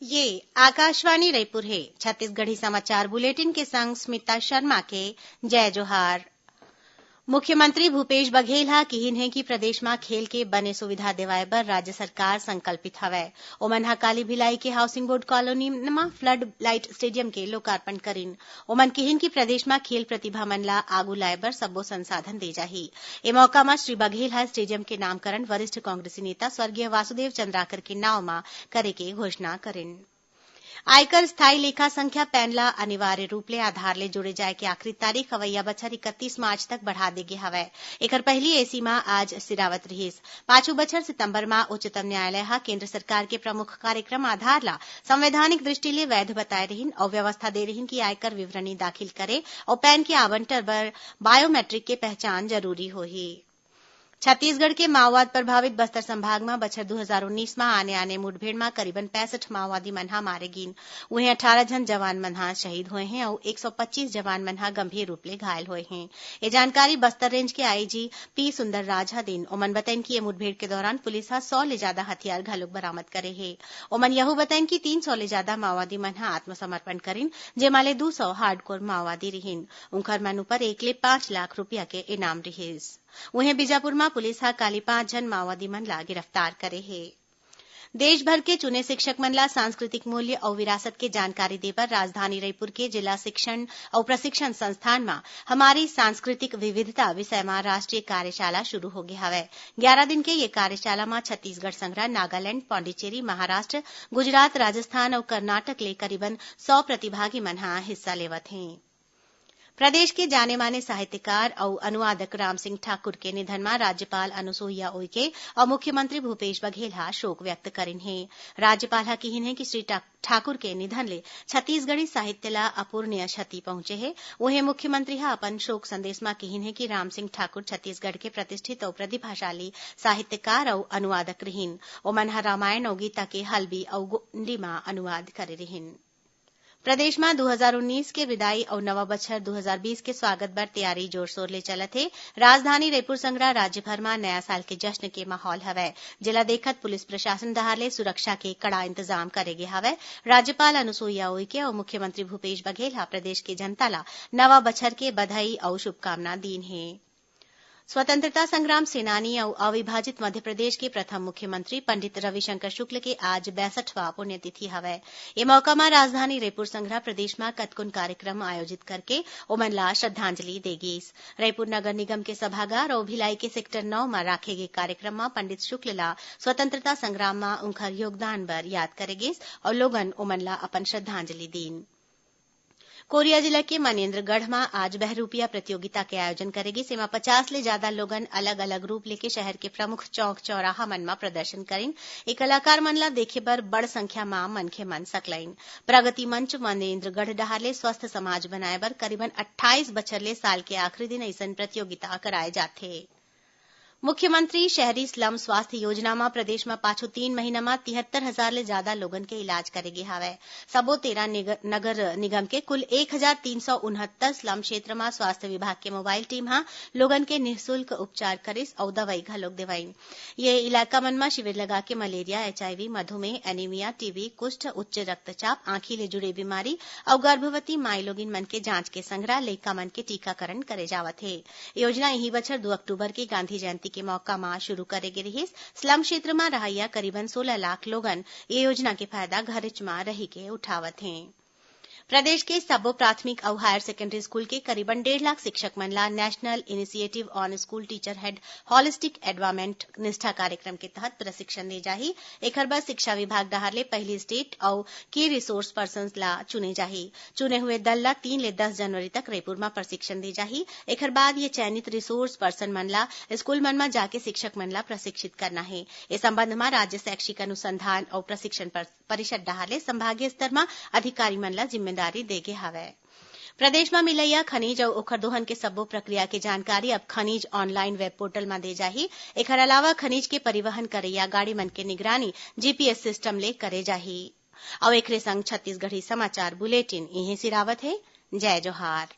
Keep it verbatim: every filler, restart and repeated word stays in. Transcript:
ये आकाशवाणी रायपुर हे। छत्तीसगढ़ी समाचार बुलेटिन के संग स्मिता शर्मा के जय जोहार। मुख्यमंत्री भूपेश बघेल ह किहिन हे कि प्रदेश म खेल के बने सुविधा देवाय बर राज्य सरकार संकल्पित हवय। ओमन ह काली भिलाई के हाउसिंग बोर्ड कॉलोनी म फ्लड लाइट स्टेडियम के लोकार्पण करिन। ओमन किहिन कि प्रदेश म खेल प्रतिभा मन ला आगू लाय बर सब्बो संसाधन दे जाही। ए मौका म श्री बघेल ह स्टेडियम के नामकरण वरिष्ठ कांग्रेसी नेता स्वर्गीय वासुदेव चंद्राकर के नांव म करे के घोषणा करिन। आयकर स्थायी लेखा संख्या पैन ला अनिवार्य रूप ले आधार ले जोड़े जाय के आखिरी तारीख अवइया बछर इकतीस मार्च तक बढ़ा दे गे हवय। एकर पहिली ए सीमा आज सिरावत रिहिस। पाछू बछर सितंबर म उच्चतम न्यायालय ह केंद्र सरकार के प्रमुख कार्यक्रम आधार ला संवैधानिक दृष्टि ले वैध बताय रिहिन अउ व्यवस्था दे रिहिन कि आयकर विवरणी दाखिल करे अउ पैन के आवंटन बर बायोमेट्रिक के पहचान जरूरी होही। छत्तीसगढ़ के माओवाद प्रभावित बस्तर संभाग म बछर दू हजार उन्नीस म आने-आने मुठभेड़ म करीबन पैंसठ माओवादी मन ह मारे गीन। उहें, अट्ठारह झन जवान मन ह शहीद होए हें अउ एक सौ पच्चीस जवान मन ह गंभीर रूप ले घायल होए हें। ये जानकारी बस्तर रेंज के आईजी पी सुंदरराज ह दीन। ओमन बतइन कि ये मुठभेड़ के दौरान पुलिस ह सौ ले जादा हथियार घलोक बरामद करे हे। ओमन यहू बतइन कि तीन सौ ले जादा माओवादी मन ह आत्मसमर्पण करिन, जेमा ले दू सौ हार्डकोर माओवादी रिहिन। उंखर मन ऊपर एक ले पांच लाख रूपिया के इनाम रिहिस। उहें, बीजापुर म पुलिस ह काली पांच झन माओवादी मन ला गिरफ्तार करे हे। देश भर के चुने शिक्षक मन ला सांस्कृतिक मूल्य अउ विरासत के जानकारी दे बर राजधानी रईपुर के जिला शिक्षण अउ प्रशिक्षण संस्थान म हमारी सांस्कृतिक विविधता विषय म राष्ट्रीय कार्यशाला शुरू होगे हवय। ग्यारा दिन के ये कार्यशाला म छत्तीसगढ़ संघरा, नागालैंड, पांडिचेरी, महाराष्ट्र, गुजरात, राजस्थान अउ कर्नाटक ले करीबन सौ प्रतिभागी मन ह हिस्सा लेवत हें। प्रदेश के जाने-माने साहित्यकार अउ अनुवादक राम सिंह ठाकुर के निधन म राज्यपाल अनुसुईया उइके अउ मुख्यमंत्री भूपेश बघेल ह शोक व्यक्त करिन हे। राज्यपाल ह किहिन हे कि श्री टा-, ठाकुर के निधन ले छत्तीसगढ़ी साहित्य ल अपूरणीय क्षति पहुंचे हे। उहें, मुख्यमंत्री ह अपन शोक संदेश म किहिन हे कि राम सिंह ठाकुर छत्तीसगढ़ के प्रतिष्ठित अउ प्रतिभाशाली साहित्यकार अउ अनुवादक रिहिन। ओमन ह रामायण अउ गीता के हल्बी अउ गोंडी म अनुवाद करे रिहिन। प्रदेश म दू हजार उन्नीस के विदाई अउ नवा बछर दू हजार बीस के स्वागत बर तैयारी जोर-शोर ले चलत हे। राजधानी रईपुर संघरा राज्यभर म नया साल के जश्न के माहौल हवय, जेला देखत पुलिस प्रशासन डहार ले सुरक्षा के कड़ा इंतजाम करे गे हवय। राज्यपाल अनुसुईया उइके अउ मुख्यमंत्री भूपेश बघेल ह प्रदेश के जनता ला नवा बछर के बधाई अउ शुभकामना दीन हे। स्वतंत्रता संग्राम सेनानी अउ अविभाजित मध्य प्रदेश के प्रथम मुख्यमंत्री पंडित रविशंकर शुक्ल के आज बैसठवां पुण्यतिथि हवय। ए मौका म राजधानी रईपुर संघरा प्रदेश म कतकोन कार्यक्रम आयोजित करके ओमन ला श्रद्धांजलि दे गीस। रईपुर नगर निगम के सभागार अउ भिलाई के सेक्टर नौ म राखे गे कार्यक्रम म पंडित शुक्ल ला स्वतंत्रता संग्राम म उंखर योगदान बर याद करे गीस अउ लोगन ओमन ला अपन श्रद्धांजलि दीन। कोरिया जिला के मनेन्द्रगढ़ म आज बहरूपिया प्रतियोगिता के आयोजन करे गिस। एमा पचास ले जादा लोगन अलग-अलग रूप लेके शहर के प्रमुख चौक चौराहा मन म प्रदर्शन करिन। ए कलाकार मन ला देखे बर बड़ संख्या म मनखे मन सकलाइन। प्रगति मंच मनेन्द्रगढ़ डहार ले स्वस्थ समाज बनाए बर करीबन अट्ठाईस बछर ले साल के आखिरी दिन अइसन प्रतियोगिता कराए जाथे। मुख्यमंत्री शहरी स्लम स्वास्थ्य योजना म प्रदेश म पाछू तीन महीना म तिहत्तर हजार ले जादा लोगन के इलाज करे गे हावय। सबो तेरह निग-, नगर निगम के कुल एक हजार तीन सौ उनहत्तर स्लम क्षेत्र म स्वास्थ्य विभाग के मोबाइल टीम ह लोगन के निःशुल्क उपचार करिस अउ दवई घलोक देवाइन। ये इलाका मन म शिविर लगा के मलेरिया, एचआईवी, मधुमेह, एनीमिया, टीबी, कुष्ठ, उच्च रक्तचाप, आंखी ले जुड़े बीमारी अउ गर्भवती माईलोगिन मन के जांच के संघरा लइका मन के टीकाकरण करे जावत हे। योजना इही बछर दू अक्टूबर के गांधी जयंती के मौका म शुरू करे गे रिहिस। स्लम क्षेत्र म रहइया करीबन सोलह लाख लोगन ये योजना के फायदा घरेच म रहिके उठावत हें। प्रदेश के सब्बो प्राथमिक अउ हायर सेकेंडरी स्कूल के करीबन डेढ़ लाख शिक्षक मन ला National Initiative on School Teacher Head Holistic Development निष्ठा कार्यक्रम के तहत प्रशिक्षण दे जाही। एखर बर शिक्षा विभाग डहार ले पहिली स्टेट अउ की रिसोर्स पर्सन्स ला चुने जाही। चुने हुए दल ला तीन ले दस जनवरी तक रईपुर म प्रशिक्षण दे जाही। एखर बाद ये चयनित रिसोर्स पर्सन मन ला स्कूल मन म जाके शिक्षक मन ला प्रशिक्षित करना हे। ए संबंध म राज्य शैक्षिक अनुसंधान अउ प्रशिक्षण पर-, परिषद डहार ले संभागीय स्तर म अधिकारी मन ला जिम्मेदारी दे गे हावय। प्रदेश म मिलइया खनिज अउ ओखर दोहन के सब्बो प्रक्रिया के जानकारी अब खनिज ऑनलाइन वेब पोर्टल म दे जाही। एखर अलावा खनिज के परिवहन करइया गाड़ी मन के निगरानी जीपीएस सिस्टम ले करे जाही। अउ एखरे संग छत्तीसगढ़ी समाचार बुलेटिन इहें सिरावत हे। जय जोहार।